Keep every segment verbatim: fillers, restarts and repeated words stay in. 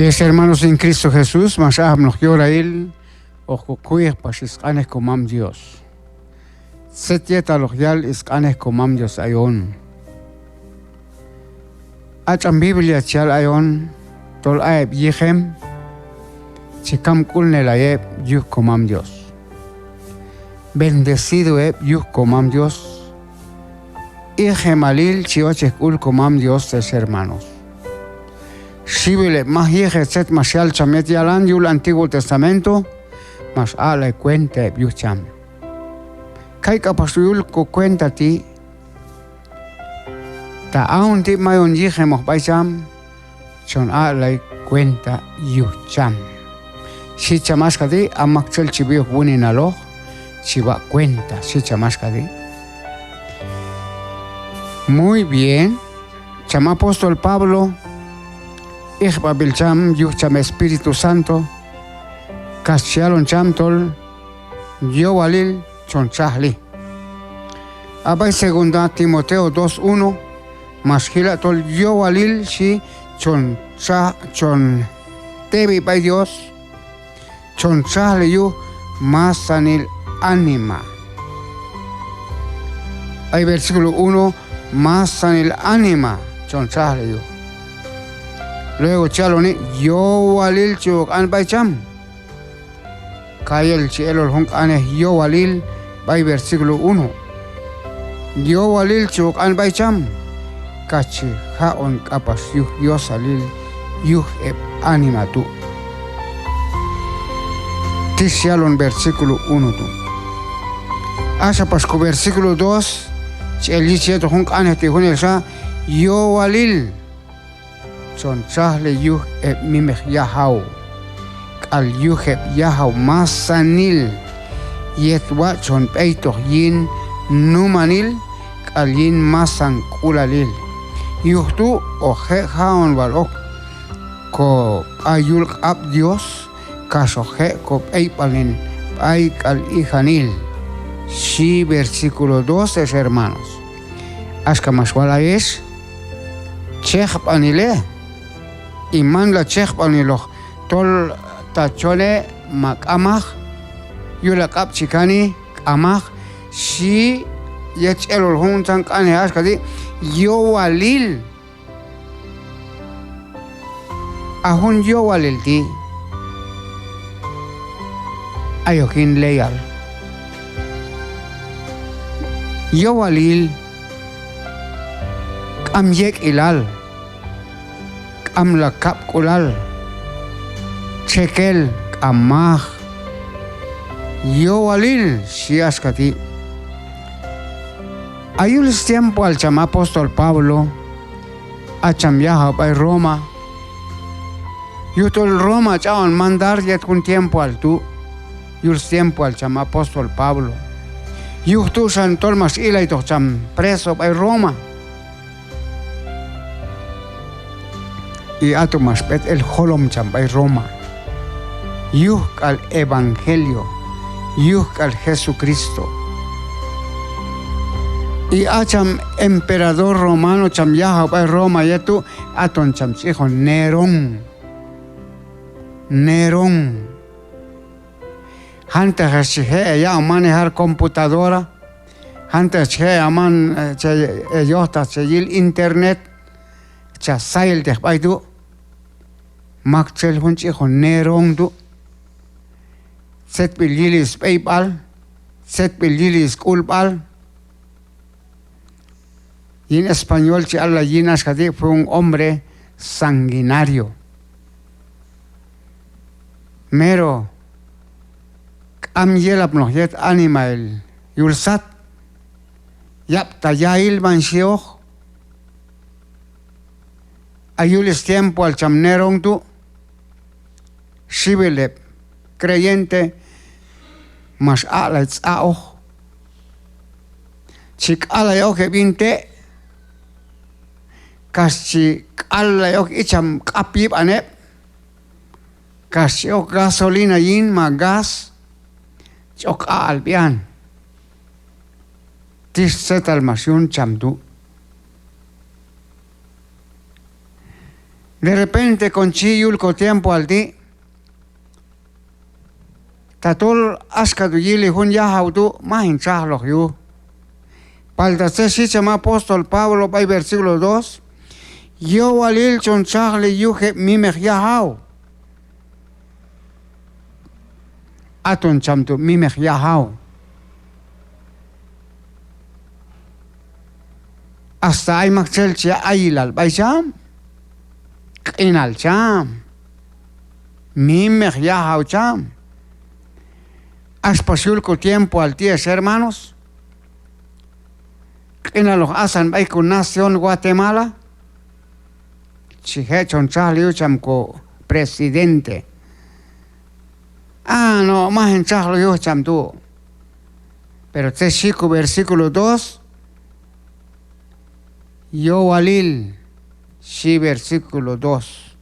Ex hermanos en Cristo Jesús, max ajapnoq yorail hoq kokuyej pax sq'anej Komam Dios. Tzet yetal hoq yal sq'anej Komam Dios ayon. A tx'an Biblia chi yal ayon tol a heb' yijem chi kamk'ulnelay heb' yuj Komam Dios. Bendecido heb' yuj Komam Dios. Ijemalil chi yochej sk'ul Komam Dios, ex hermanos. Xiwil heb' maj yijej tzet max yal cham yet yalan yul Antiguo Testamento, max aq'lay cuenta heb' yuj cham. Kay k'apax yul kocuenta ti', ta a jun ti' mayon yijemoq b'ay cham, chon aq'lay cuenta yuj cham. Xhi cham axka ti': a maktxel chi b'ihok wuninaloq, chi waq' cuenta, xhi cham axka ti'. Muy bien. Cham apóstol Pablo, ijb'ab'il cham yuj cham Espíritu Santo, kax chi yalon cham tol yowalil chon txajli. A b'ay segunda Timoteo dos uno, max jila' tol yowalil xhi chon txa-, chon tewi b'ay Dios, chon txajli yuj masanil anima. B'ay versículo uno, masanil anima chon txajli yuj. Luego chi yaloni yowalil chi ok q'an b'ay cham. Kayel chi elol jun q'anej yowalil b'ay versículo uno. Yowalil chi ok q'an b'ay cham, kax chi jaq'on k'apax yuj Diosalil yuj heb' anima tu'. Tix yalon versículo uno tu'. Axa pax ko versículo dos chi el yich yetoq jun q'anej ti' junelxa: yowalil chon txajli yuj heb' mimeq yajaw k'al yuj heb' yajaw masanil, yet watx' chon b'eytoq yin numanil k'al yin masank'ulalil. Yuj tu' hoq je' ja'on wal ok kob'a yul q'ab' Dios, kax hoq je' kob'eyb'alnen b'ay k'al ijanil, xhi versículo dos, ex hermanos. Axka max wal ayex, chejb'anile, y manla chejb'aniloq tol ta chone ma k'amaq, yul a q'ab' chi kani k'amaq, xhi yet chi elol juntzan q'anej axka ti': yowalil. A jun yowalil ti' ayok yin leyal. Yowalil k'am yek'ilal, k'amla kab'k'ulal, txekel, k'amaq. Yowalil xhi axka ti'. A yul stiempoal cham apóstol Pablo, a cham yajaw b'ay Roma, yujtol Roma ch'aq'on mandar yet jun tiempoal tu', yul stiempoal cham apóstol Pablo. Yuj tu' xan tol max ilaytoq cham preso b'ay Roma. Y a tu' max b'et el jolom cham b'ay Roma yuj k'al evangelio, yuj k'al Jesucristo. Y a cham emperador romano, cham yajaw b'ay Roma yet tu', aton cham chi ijon Nerón. Nerón. Jantaq ex chi je' heyaq'on manejar computadora, jantaq ex chi je' heman, eh, che, heyojtaq che yil internet, cha sayilteq b'ay tu'. Maktxel jun chi ijon Nerón tu'. Tzetb'il yili sb'eyb'al, tzetb'il yili sk'ulb'al. Yin español chi allay yin axka ti': fue un hombre sanguinario. Mero k'am yelapnoq yet animahil yul sat. Yab' ta yail man xi'oq. A yul stiempoal cham Nerón tu', xiwil heb' creyente max aq'lay tz'a'oj. Chi k'allay ok heb' yin te', kax chi k'allay ok icham q'ap yib'an heb', kax chi ok gasolina yin ma gas, chi ok q'aq'al b'ian. Tix tzetal max yun cham tu'. De repente kon chi yul ko tiempoal ti', tatol axka tu' yili jun yajaw tu', maj hin txajloq yuj. Palta tzet xhi cham apóstol Pablo b'ay versículo dos, yowalil chon txajli yuj heb' mimeq yajaw. Aton cham tu' mimeq yajaw. Hasta ay maktxel chi yaq' ayilal b'ay cham, q'inal cham, mimeq yajaw cham. Ax pax yul ko tiempoal ti' ex hermanos, q'inaloq asan b'ay ko nación Guatemala, chi je' chon txajli yuj cham ko presidente. Ah, no, maj hin txajloq yuj cham tu'. Pero tzet xhi ko versículo dos, yowalil, xhi versículo dos,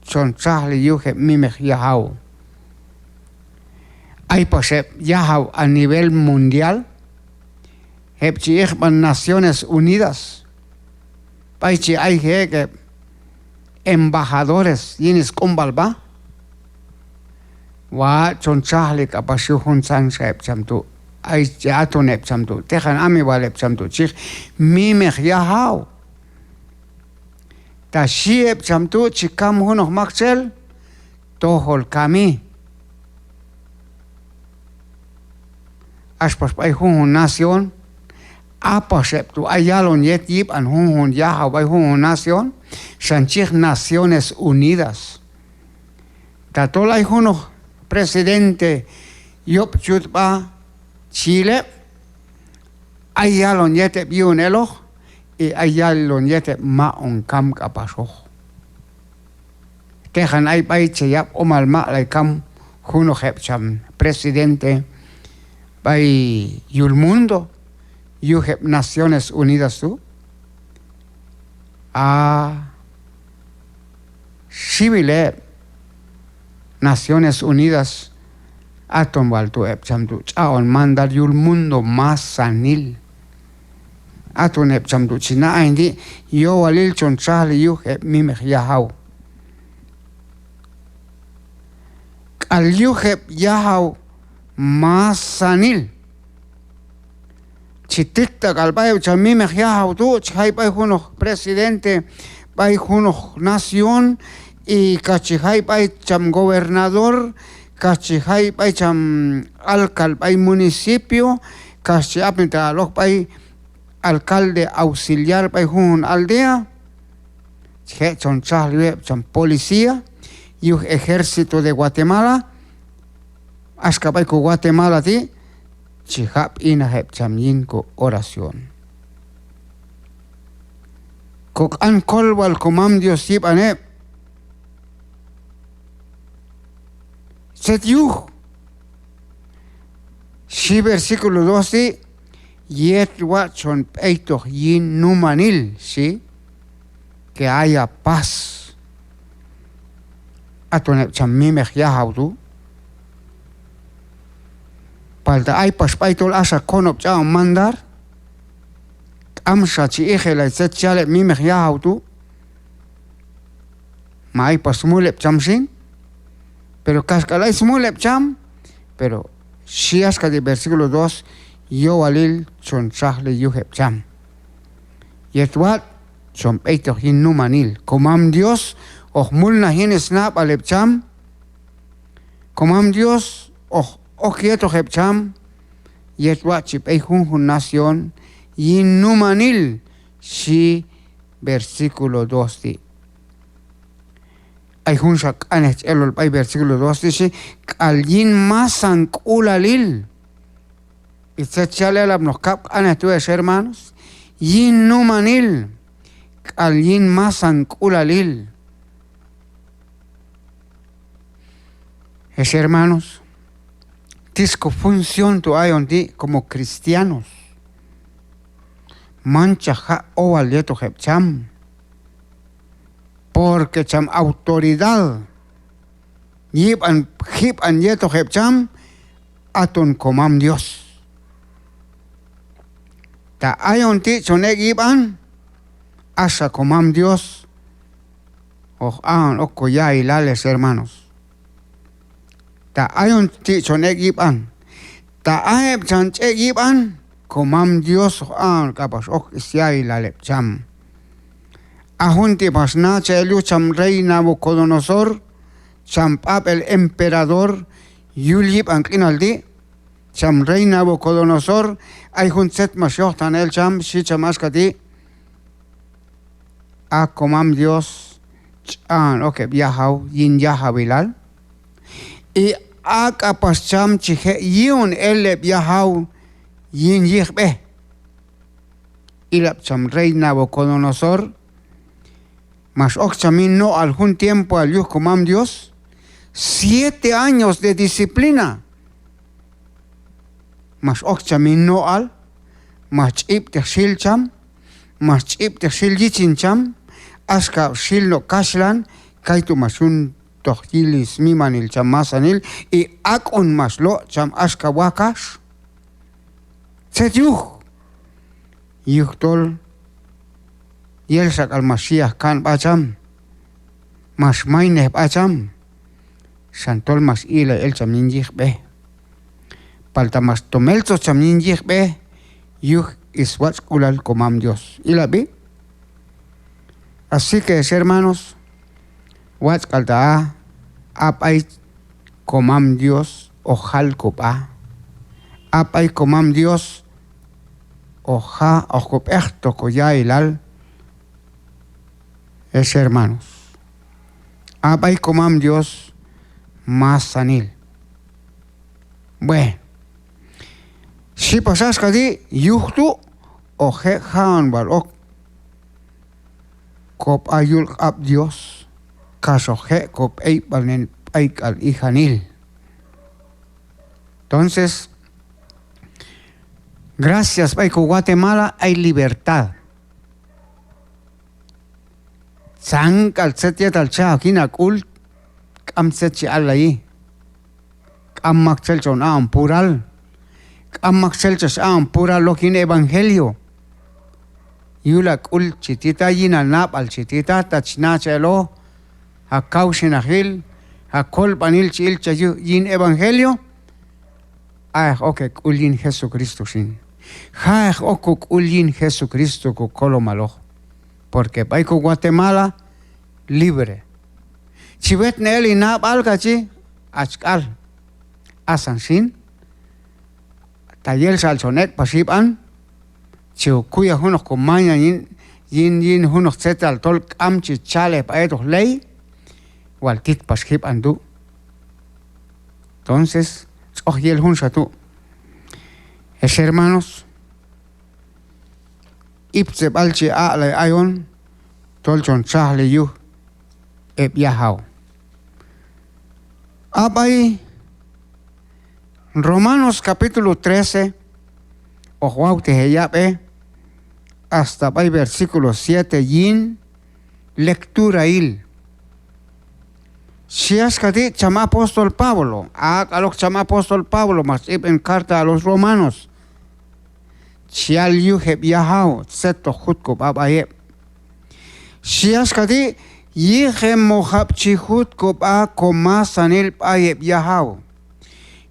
chon txajli yuj heb' mimeq yajaw. Ay pax heb' yajaw a nivel mundial, heb' chi iqb'an Naciones Unidas, b'ay chi ayji ek' heb' embajadores yin sq'umb'alb'a. Watx' chon txajli k'apax yuj juntzanxa heb' cham tu'. Ay chi aton heb' cham tu', teqan ami wal heb' cham tu' chi yiq mimeq yajaw. Ta xhi heb' cham tu' chi kam junoq maktxel, tojol kami. Ax pax b'ay junjun nación, a pax heb' tu' ay yalon yet yib'an junjun yajaw b'ay junjun nación, xan chi yiq Naciones Unidas. Tatol ay junoq presidente yob' chi yut sb'a chi yil heb', ay yalon yet heb' yi'on eloq, y ay yalon yet heb' maq'on kam k'apaxoq. Teqan ay b'ay che yab' q'umal maq'lay kam junoq heb' cham presidente b'ay yul mundo, yuj heb' Naciones Unidas tu'. A xiwil heb' Naciones Unidas, aton wal tu' heb' cham tu' ch'aq'on mandar yul mundo masanil. Aton heb' cham tu' chi na' ayin ti', yowalil chon txajli yuj heb' mimeq yajaw. K'al yuj heb' yajaw masanil. Chi tit ta k'al b'ay heb' cham mimeq yajaw tu', chi jay b'ay junoq presidente b'ay junoq nación, y kax chi jay b'ay cham gobernador, kax chi jay b'ay cham alcal b'ay municipio, kax chi apni ta k'al ok b'ay alcalde auxiliar b'ay junjun aldea. Chi je' chon txajli yuj heb' cham policía, yuj Ejército de Guatemala, axka b'ay ko Guatemala ti', chi jaq' b'inaj heb' cham yin ko oración. Ko q'an kolwal ko Mam Dios yib'an heb'. Tzet yuj, xhi versículo dos ti', yet watx' chon b'eytoq yin numanil, xhi, que haya paz. Aton heb' cham mimeq yajaw tu'. Palta ay pax b'ay tol axa konob' ch'aq'on mandar, k'amxa chi iqelay tzet chi yal heb' mimeq yajaw tu'. Ma ay pax smul heb' cham xin, pero kaxk'al ay smul heb' cham, pero xhi axka ti' versículo dos, yowalil chon txajli yuj heb' cham. Yet watx' chon b'eytoq yin numanil. Ko Mam Dios hoq mulnaj yin snab'al heb' cham. Ko Mam Dios hoq ok yetoq heb' cham, yet watx' chi b'ey junjun nación yin numanil, xhi versículo dos ti'. Ay junxa q'anej chi elol b'ay versículo dos ti' xhi, k'al yin masank'ulalil. Y tzet chi yal elapnoq kab' q'anej tu' ex hermanos, yin numanil, k'al yin masank'ulalil. Ex hermanos, tix ko función tu' ayon ti' como cristianos. Manchaq jaq' owal yetoq heb' cham. Porque cham autoridad yib'an, jib'an yetoq heb' cham, aton ko Mam Dios. Ta ayon ti' chon ek' yib'an, axa ko Mam Dios hoq a'on ok koya'ilal, ex hermanos. Ta ayon ti' chon ek' yib'an, ta a heb' chon ch'ek' yib'an, komam Dios hoq a'on k'apax ok sya'ilal heb' cham. A jun ti' max nachaj el yuj cham rey Nabucodonosor, cham b'ab'el emperador yul yib'an q'inal ti', cham rey Nabucodonosor, ay jun tzet max yojtaqnen el cham, xhi cham axka ti': A komam Dios ch'a'on ok heb' yajaw yin yajawilal, y a k'apax cham chi je' yi'on el heb' yajaw yin yijb'ej. Ilab' cham rey Nabucodonosor, max ok cham yin noq'al jun tiempoal yuj komam Dios, siete años de disciplina. Max ok cham yin noq'al, max ch'ib'teq xil cham, max ch'ib'teq xil yichin cham, axka xil no' kaxhlan, kaytu' max yun toq yili smimanil cham masanil, y ak'un max lo' cham axka wakax. Tzet yuj? Yujtol yel xak'al max yi'aj kan b'a cham, max maynej b'a cham, xan tol max ilay el cham yin yijb'ej. Palta max tom eltzoj cham yin yijb'ej yuj swatx'k'ulal komam Dios. Ilab'i. Así que, ex hermanos, watx' k'al ta' a, a b'ay komam Dios hoq jal kob'a. A b'ay komam Dios hoq ja-, hoq kob'ejtoq koya'ilal, ex hermanos. A b'ay komam Dios masanil. Bueno, xhi pax axka ti', yuj tu' hoq je' ja'on wal ok kob'a yul q'ab' Dios, kax hoq je' kob'eyb'alnen b'ay k'al ijanil. Entonces, gracias b'ay ko Guatemala ay libertad. Tzan k'al tzet yetal cha ok yin a k'ul, k'am tzet chi allayi. K'am maktxel chon aq'on pural. K'am maktxel chach aq'on pural ok yin evangelio. Yul a k'ul chi tita, yin a nab'al chi tita, ta chi nachaj eloq, a kawxinaqil, a kolb'anil chi ilchaj yuj yin evangelio. A'eq ok e k'ul yin Jesucristo xin. Ja'eq ok ko k'ul yin Jesucristo ko kolomaloq. Porque b'ay ko Guatemala libre. Chi wetnej el hin nab'al kach chi, hach k'al. Asan xin, ta yel xal chon ek' pax yib'an, chi kuyaj junoq ko mañan yin, yin, yin junoq tzetal tol k'am chi chalej b'a yetoq ley, wal tit pax jib'an tu'. Entonces, tx'oj yel junxa tu'. Ex hermanos, iptzeb'al chi aq'lay ayon tol chon txajli yuj heb' yajaw. A b'ay Romanos capítulo trece, hoq wawtej heyab'ej hasta b'ay versículo siete yin lecturail. Xhi axka ti' cham apóstol Pablo, a k'al ok cham apóstol Pablo max sq'ib'en carta a los romanos. Chi yal yuj heb' yajaw tzet hoq jut kob'a b'ay heb'. Xhi axka ti': Yiqem ojab' chi jut kob'a komasanil b'ay heb' yajaw.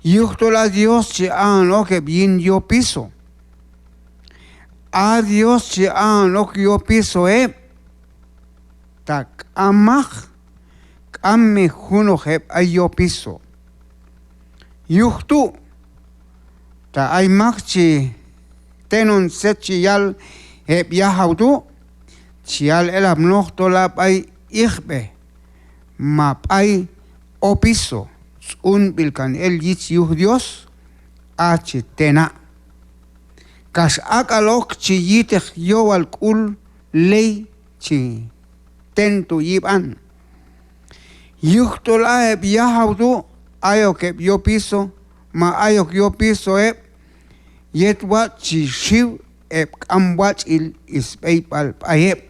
Yujtol a Dios chi a'on ok heb' yin yopiso. A Dios chi a'on ok yopiso heb'. Ta k'amaq, k'am mi junoq heb' ay yopiso. Yuj tu', ta ay mak chi tenon tzet chi yal heb' yajaw tu', chi yal elapnoq tol a b'ay iqb'ej ma b'ay opiso tz'unb'il kan el yich yuj Dios, a chi tena'. Kax ak'al ok chi yi'teq yowal k'ul ley chi ten tu' yib'an. Yujtol a heb' yajaw tu' ayok heb' yopiso, ma ayok yopiso heb' yet watx' chi xiw heb' k'am watx'il sb'eyb'al b'ay heb'.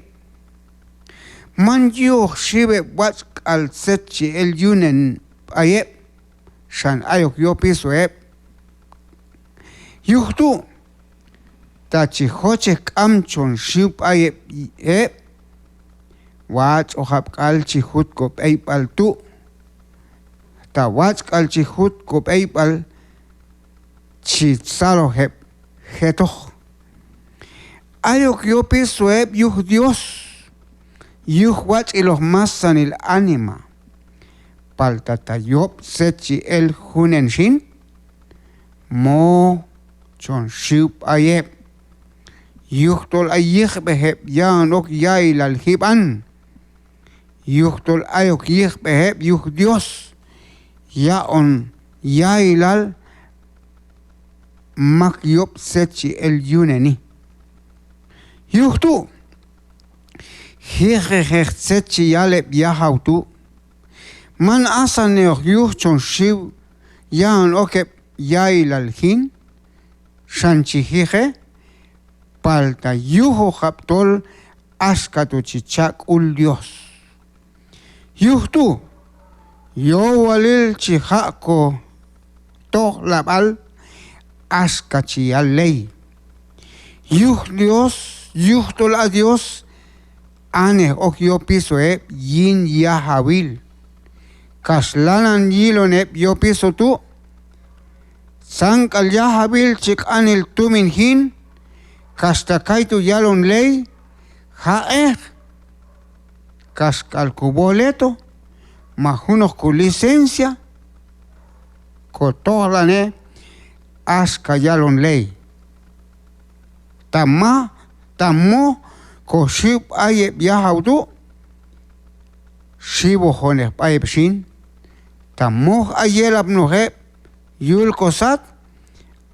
Man yujoq xiw heb' watx' k'al tzet chi el yunen b'ay heb', xan ayok yopiso heb'. Yuj tu', ta chi jochej k'am chon xiw b'ay heb', heb', watx' ojab' k'al chi jut kob'eyb'al tu'. Ta watx' k'al chi jut kob'eyb'al, chi tzaloj heb' jetoq. Ayok yopiso heb' yuj Dios, yuj watx'iloj masanil anima. Palta ta yob' tzet chi el junen xin, mo chon xiw b'ay heb'. Yujtol ay yiqb'ej heb' ya'on ok ya'ilal jib'an. Yujtol ayok yiqb'ej heb' yuj Dios ya'on ya'ilal mak yob' tzet chi el yuneni. Yuj tu', jiqejeq tzet chi yal heb' yajaw tu'. Man asannejoq yuj chon xiw ya'on ok heb' ya'ilal jin, xan chi jiqej, palta yuj ojab' tol axka tu' chi cha' sk'ul Dios. Yuj tu', yowalil chi jaq' kotojlab'al axka chi yal ley. Yuj Dios, yujtol a Dios anej ok yopiso heb' yin yajawil, kax lanan yilon heb' yopiso tu'. Tzan k'al yajawil chi q'anil tumin jin, kax ta kaytu' yalon ley, jaq'eq, kax k'al ko boleto ma junoq ko licencia, kotojlanej axka yalon ley. Ta ma, ta moj ko xiw b'ay heb' yajaw tu', xiwojoneq b'ay heb' xin. Ta moj ay yelapnoq heb' yul ko sat,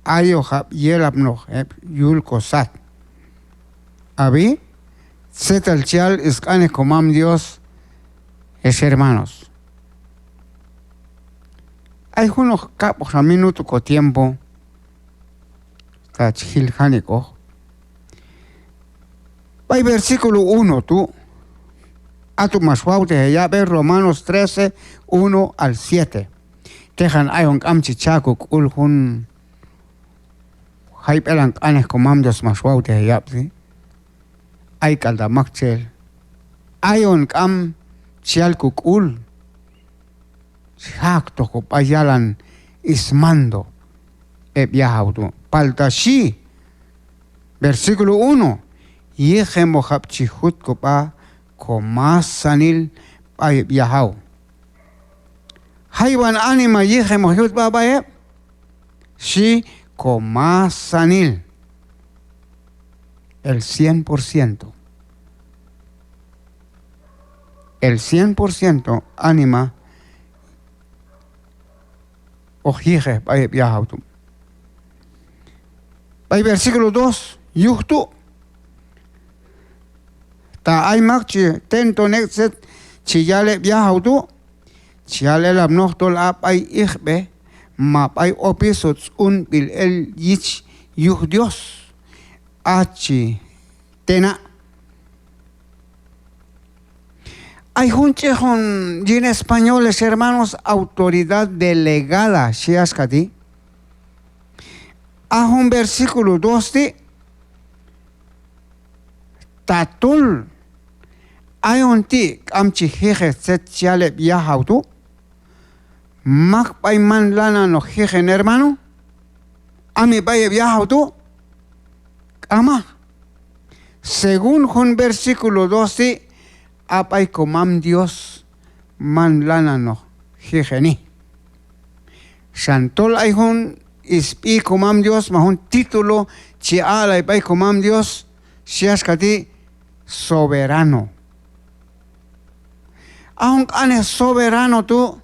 ayojab' yelapnoq heb' yul ko sat. Ab'i, tzetal chi yal sq'anej komam Dios, ex hermanos. Ay junoq kab'oqxa minuto ko tiempo, ta chi jil janik'oq. B'ay versículo uno tu', a tu' max wawtej heyab'ej, Romanos trece, uno al siete. Teqan ayon k'am chi cha' ko k'ul jun jayb'elan q'anej komam Dios max wawtej heyab'ti. Ay k'al ta' maktxel ayon k'am chi yal ko k'ul, chi jaq'toq ko b'a yalan smando heb' yajaw tu'. Palta xhi, versículo uno, yiqem ojab' chi jut ko b'a komasanil b'ay heb' yajaw. Jaywan anima yiqem oj yut b'a b'ay heb', xhi, komasanil, el cien por ciento. El cien por ciento anima oj yiqej b'ay heb' yajaw tu'. B'ay versículo dos, yuj tu', ta ay mak chi tenton ek' tzet chi yal heb' yajaw tu', chi yal elapnoq tol a b'ay iqb'ej ma b'ay opiso tz'unb'il el yich yuj Dios, a chi tena'. Ay jun ch'ijon yin español, ex hermanos, autoridad delegada, xhi axka ti'. A jun versículo dos ti', tatol ayon ti' k'am chi jiqej tzet chi yal heb' yajaw tu'. Mak b'ay man lananoq jiqen, hermano? A mi b'ay heb' yajaw tu'? K'amaq. Según jun versículo dos ti', a b'ay komam Dios man lananoq jiqeni. Xan tol ay jun sb'i komam Dios ma jun título chi aq'lay b'ay komam Dios, xhi axka ti': soberano. A jun q'anej soberano tu',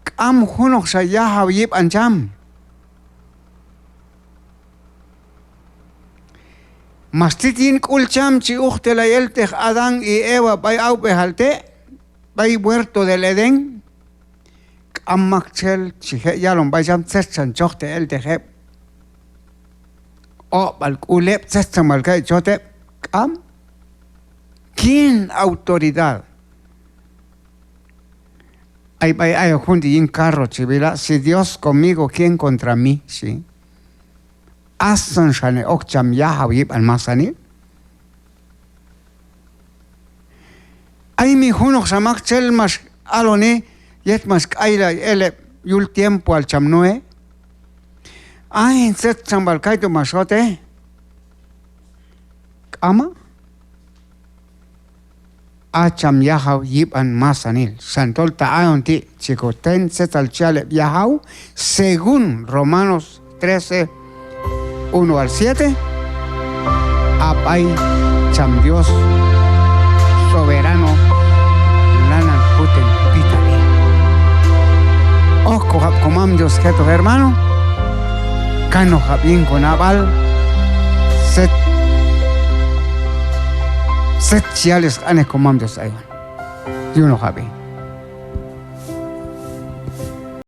k'am junoqxa yajaw yib'an cham. Max tit yin k'ul cham chi uqtelay elteq Adán y Eva b'ay awb'ejal te', b'ay huerto del Edén. K'am maktxel chi je' yalon b'ay cham tzet xan chojtej elteq heb'. Oq'b'al k'ul heb', tzet xan wal kay chojtej heb', k'am. ¿Quién autoridad? Ay b'ay ayok jun ti' yin carro chi wila': "Si Dios conmigo, ¿quién contra mí?", xhi. Asan xanej ok cham yajaw yib'an masanil. Ay mi junoqxa maktxel max aloni yet max k'aylay el heb' yul tiempoal cham Noé: Ay, tzet cham wal kaytu' max hotej? K'amaq, a cham yajaw yib'an masanil. Xan tol ta ayon ti' chi koten tzetal chi yal heb' yajaw, según Romanos trece, uno al siete, a b'ay cham Dios soberano lanan kuten pitalil. Okojab' komam Dios jetoq, hermano. Kanojab' yin konab'al tzet, tzet chi yal sq'anej komam Dios ayon. Yunojab'i.